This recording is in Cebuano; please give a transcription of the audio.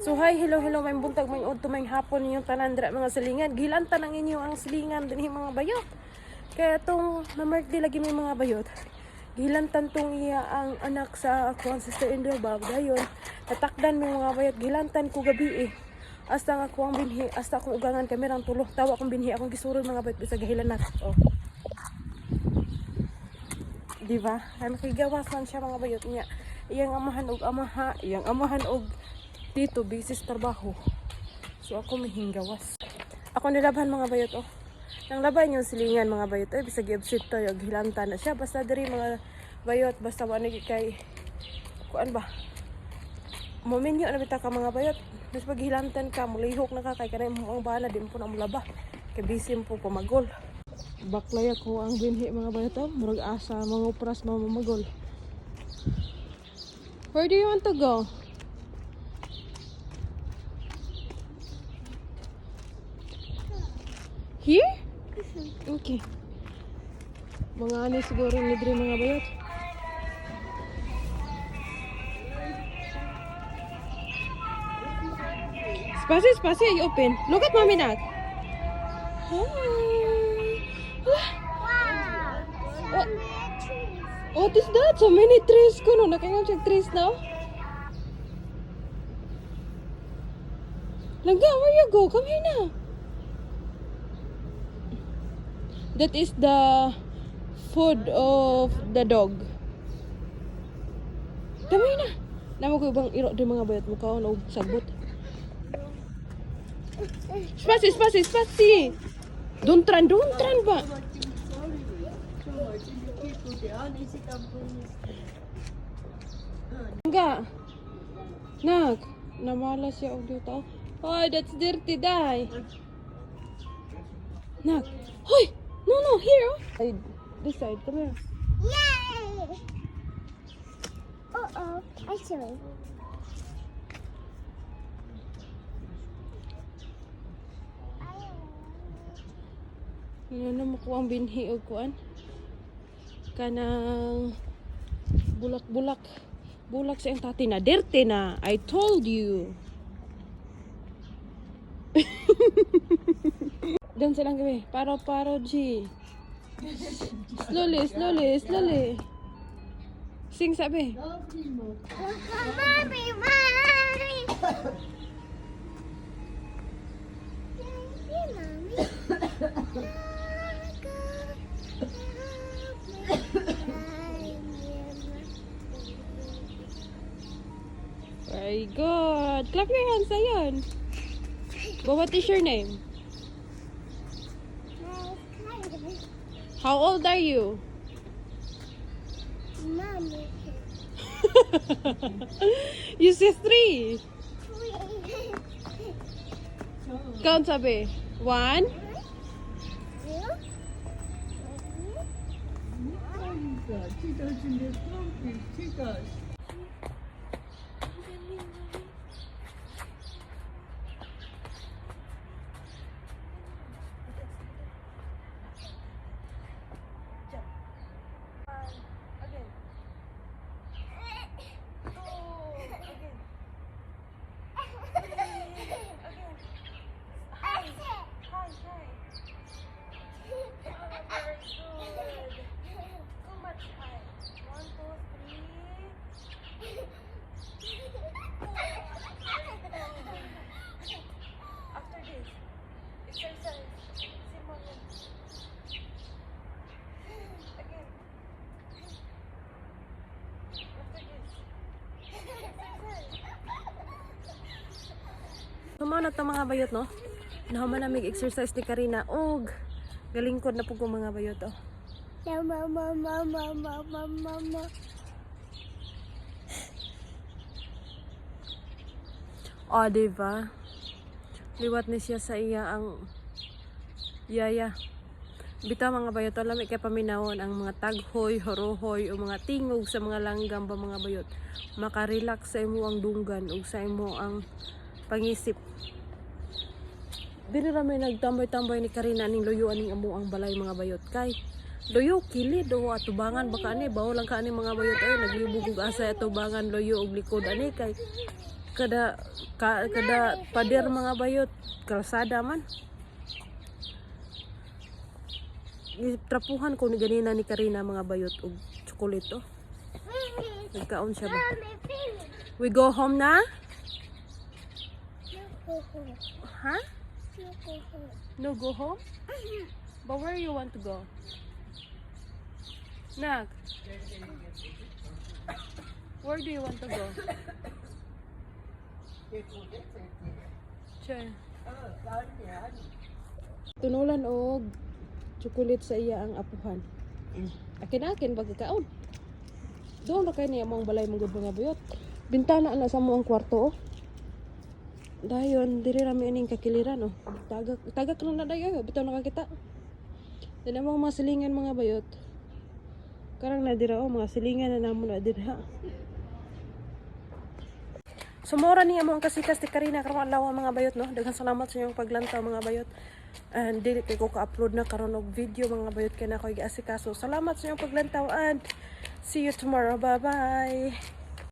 So hi, hello, hello, may buntag, may udto, may hapon ninyong tanan dira, mga silingan. Gilantan ang inyo ang silingan dinhi, mga bayot. Kaya tong na di lagi may mga bayot. Gilantan tong iya ang anak sa ako ang sister-in-law ba dayon. Natakdan may mga bayot, gilantan ko gabi eh. Hasta nga ako ang binhi, hasta akong ugangan kami rang tulo. Tawa akong binhi, akong gisurol, mga bayot, bisag gihilan na. Oh. Di ba? Ay makigawas man siya, mga bayot niya. Iyang amahan og amaha, iyang amahan og tito busy sa trabaho. So ako mihinggawas. Ako nilabhan, mga bayot, oh. Nang laban yung silingan, mga bayot, ay bisag i-absent to yung hilanta na siya basta diri, mga bayot, basta wa ni kay kuan ba. Mominyo na bitaw ka, mga bayot. Mas paghilantan ka, mulihok na ka kay kanay mo ang bana di mo po na mulaba. Kay busy po pamagol. Baklay ako ang binhi, mga bayot, oh. Murag asa mga upras mamamagol. Where do you want to go? Here? Okay. Mga ano siguro ni diri, mga bayot. Spasi, spasi, you open. Look at Mommy, nak. Hi. Wow! So What? many trees. What is that? So many trees kuno. Nakaingon siya trees now. Langga, where you go? Come here na. That is the food of the dog. Come here na. Namo ko ibang iro di, mga bayot, mo kaon og sagbot. Spasi, spasi, spasi. Don't run ba? Langga. Nak, namala siya og dito. Hoy, that's dirty, dai. Nak. Hoy! No, here, oh. Side. This side, come here. Yay! Uh-oh, I see. Ano na mo ko ang binhi og kuan? Kanang bulak-bulak. Bulak sa iyang tati na. Dirty na. I told you. Doon silang kami. Paro, paro, G. Slowly, slowly, slowly. Sing sabi. Mommy, mommy! Mommy. Mommy. Very good. Clap your hands, ayun. But what is your name? How old are you? Mommy. You say 3. Count sabi. 1. Two. Chicas. Again. Two. Again. Again. Hi. Hi, hi. Oh, very good. Too much high. 1, 2, 3. After this, exercise. Simon. Again. After this. Exercise. Humana to, mga bayot, no? Nahuman na mig exercise ni Karina og galingkod na pud ko, mga bayot, oh. Mama, mama, mama, mama, mama. O, diba? Liwat ni siya sa iya ang yaya. Bitaw, mga bayot, lami kay paminawon ang mga taghoy, horohoy o mga tingog sa mga langgam ba, mga bayot. Makarelax sa imo ang dunggan ug sa imo ang pangisip. Diri ra may nagtambay-tambay ni Karina aning luyo aning amo ang balay, mga bayot, kay luyo kilid o atubangan baka ani bawo lang ka ani, mga bayot, ay naglibog og asa atubangan luyo og likod ani kay Kada pader, mga bayot, kalsada man. Trapuhan ko ni ganina ni Karina, mga bayot, og chocolate oh. Finish. Nagkaon siya ba? Mommy, finish. We go home na? No go home. Ha? No go home. No go home? But where you want to go? Nak. Where do you want to go? Che. Tunulan og chocolate sa iya ang apuhan. Akin-akin pagkakaon. Doon ra kay niya mong balay mong mga bayot. Bintana na sa mo ang kwarto oh. Dayon diri ra mi ining kakiliran oh. Tagak tagak na dayo bitaw nakakita. Dili mo mga silingan, mga bayot. Karang na dira oh, mga silingan na namo na dira. So mora niya mo ang kasikas ni Karina karong adlaw, mga bayot, no. Daghang salamat sa inyong paglantaw, mga bayot. And dili kay ko ka-upload na karon og video, mga bayot, kay na ako'y giasikaso. Salamat sa inyong paglantaw and see you tomorrow. Bye bye.